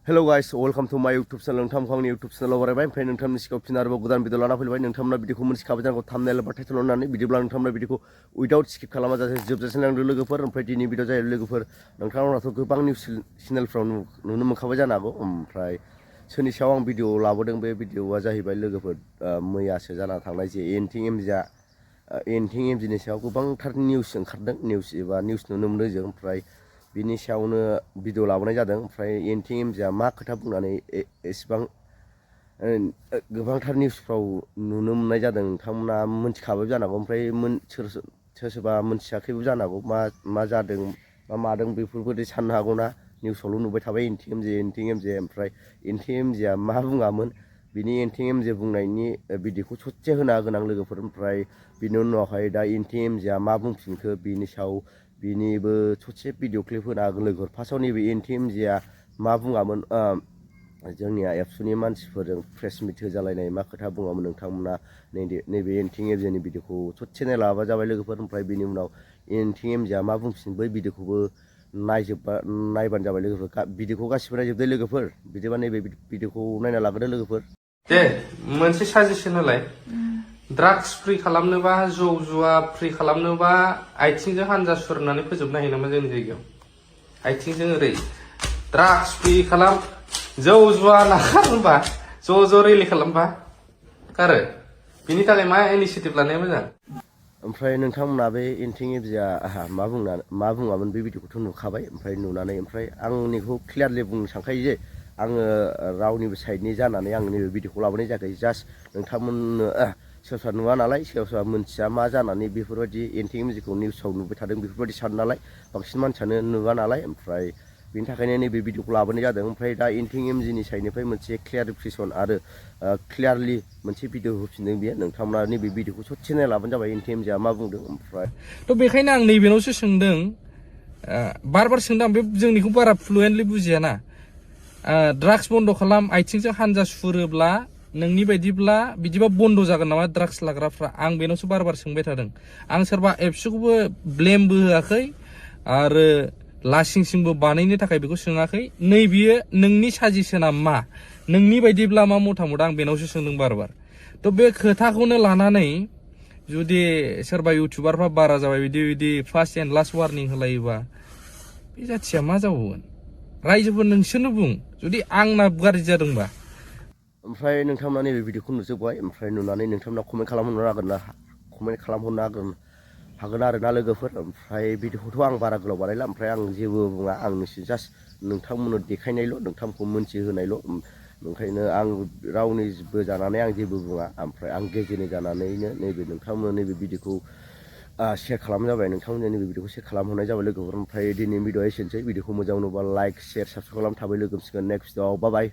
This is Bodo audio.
Hello guys, welcome to my YouTube channel. नोंथांखौ आंनि YouTube channel आव बरायबाय ओमफ्राय नोंथांनि सिगाङाव फिन आरोबाव गोदान भिडिअ लाना फैबाय नोंथांमोना भिडिअखौ मोनथिखाबाय जानांगौ थाम्बनेल एबा टाइटेल होननानै बिदिब्ला नोंथांमोना भिडिअखौ उइदाउट स्किप खालामाजासे जोबजासिम नायलांदो लोगोफोर ओमफ्राय दिनै भिडिअ जायो लोगोफोर नोंथांमोनाथ' गोबां निउस चेनेलफ्राव नुनो मोनखाबाय जानो हागौ ओमफ्राय सोरनि सायाव आं भिडिअ लाबोदों बे भिडिअआ जाहैबाय लोगोफोर मैयासो जाना थांनाय जे एनटिएमजिनि सायाव गोबांथार निउस ओंखारदों निउस नुनो मोनदों जों ओमफ्राय बिनि सायावनो भिडिअ लाबोनाय जादों ओमफ्राय एनटिएमजिआ मा खोथा बुंनानै एसेबां गोबांथार निउसफ्राव नुनो मोननाय जादों नोंथांमोना मोनथिखाबाय जानांगौ ओमफ्राय सोरबा मोनथियाखैबो जानो हागौ मा जादों मा मादों बेफोरबायदि साननो हागौना निउसावल' नुबाय थाबाय एनटिएमजि ओमफ्राय एनटिएमजिआ मा बुङामोन बिनि एनटिएमजि बुंनायनि भिडिअखौ ससे होना गोनां लोगोफोर ओमफ्राय बिनि उनावहाय दा एनटिएमजिआ मा बुंफिनखो बिनि सायाव बिनिबो ससे भिडिअ क्लिप होना होगोन लोगोफोर फार्स्टआव नैबे एनटिएमजिआ मा बुङामोन जोंनिया एबसुनि मानसिफोरजों प्रेस मिट होजालायनाय मा खोथा बुङामोन नोंथांमोना नैबे एनटिएमजिनि भिडिअखौ ससे नायलाङाबा जाबाय लोगोफोर ओमफ्राय बिनि उनाव एनटिएमजिआ मा बुंफिन बै भिडिअखौबो नायबानो जाबाय लोगोफोर भिडिअखौ गासिबो नायजोबदो लोगोफोर बिदिबा नैबे भिडिअखौ नायना लाग्रोदो लोगोफोर दे मोनसे साजेसन होलाय ड्राग्स फ्रि खालामनोबा जौ जुवा फ्रि खालामनोबा आथिंजों हानजा सुरनानै फोजोबनो हायो नामा जोंनि जायगायाव आथिंजों ओरै ड्राग्स फ्रि खालाम जौ जुवा नागारनोबा ज' रेलि खालामबा खारो बिनि थाखाय मा इनिसियेटिभ लानाया मोजां ओमफ्राय नोंथांमोना बे एनटिएमजिआ मा बुङामोन बे भिडिअखौथ' नुखाबाय ओमफ्राय नुनानै ओमफ्राय आंनिखौ क्लियारलि बुंनो सानखायो जे आङो रावनिबो साइडनि जानानै आं नैबे भिडिअखौ लाबोनाय जायाखै जास्ट नोंथांमोननो सोरबा नुवा नालाय सोरबा मोनथिया मा जानानै बेफोरबायदि एनटिएमजिखौ निउसाव नुबाय थादों बेफोरबायदि सानो नालाय बांसिन मानसियानो नुवा नालाय ओमफ्राय बिनि थाखायनो नैबे भिडिअखौ लाबोनाय जादों ओमफ्राय दा एनटिएमजिनि साइडनिफ्राय मोनसे क्लियारिफिकेसन आरो क्लियारलि मोनसे भिडिअ होफिनदों बियो नोंथांमोना नैबे भिडिअखौ ससे नायलाबानो जाबाय एनटिएमजिआ मा बुंदों ओमफ्राय थ' बेखायनो आं नैबेनावसो सोंदों बार सोंदों आं बे जोंनिखौ बारा फ्लुएन्टलि बुजियाना ड्राग्स बन्द खालाम आथिंजों हानजा सुरोब्ला नोंनि बायदिब्ला बिदिबा बन्द जागोन नामा ड्राग्स लाग्राफ्रा आं बेनावसो बार सोंबाय थादों आं सोरबा एबसुखौबो ब्लेमबो होआखै आरो लासिंसिंबो बानायनो थाखाय बेखौ सोङाखै नैबेयो नोंनि साजेसना मा नोंनि बायदिब्ला मा मतामत आं बेनावसो सोंदों बार थ' बे खोथाखौनो लानानै जुदि सोरबा इउटुबारफ्रा बारा जाबाय बिदि फार्स्ट एन्ड लास्ट वार्निं होलायोबा बे जाथिया मा जाबावगोन रायजोफोर नोंसोरनो बुं जुदि आंना गाज्रि जादोंबा ओमफ्राय नोंथांमोना नैबे भिडिअखौ नुजोबबाय ओमफ्राय नुनानै नोंथांमोना कमेन्ट खालामहरनो हागोन आरोना लोगोफोर ओमफ्राय भिडिअखौथ' आं बारा गोलाव बानायला ओमफ्राय आं जेबो बुङा आं जास्ट नोंथांमोननो देखायनायल' नोंथांमोनखौ मोनथिहोनायल' ओंखायनो आं रावनिबो जानानै आं जेबो बुङा ओमफ्राय आं गेजेरनि जानानैनो नैबे नोंथांमोन नैबे भिडिअखौ शेयार खालामनाय जाबाय नोंथांमोननि नैबे भिडिअखौ शेयार खालामहरनाय जाबाय लोगोफोर ओमफ्राय दिनैनि भिडिअआ एसेनोसै भिडिअखौ मोजां नुबा लाइक शेयार साबस्क्राइब खालाम थाबै लोगो मोनसिगोन नेक्स्ट भिडिअआव बाय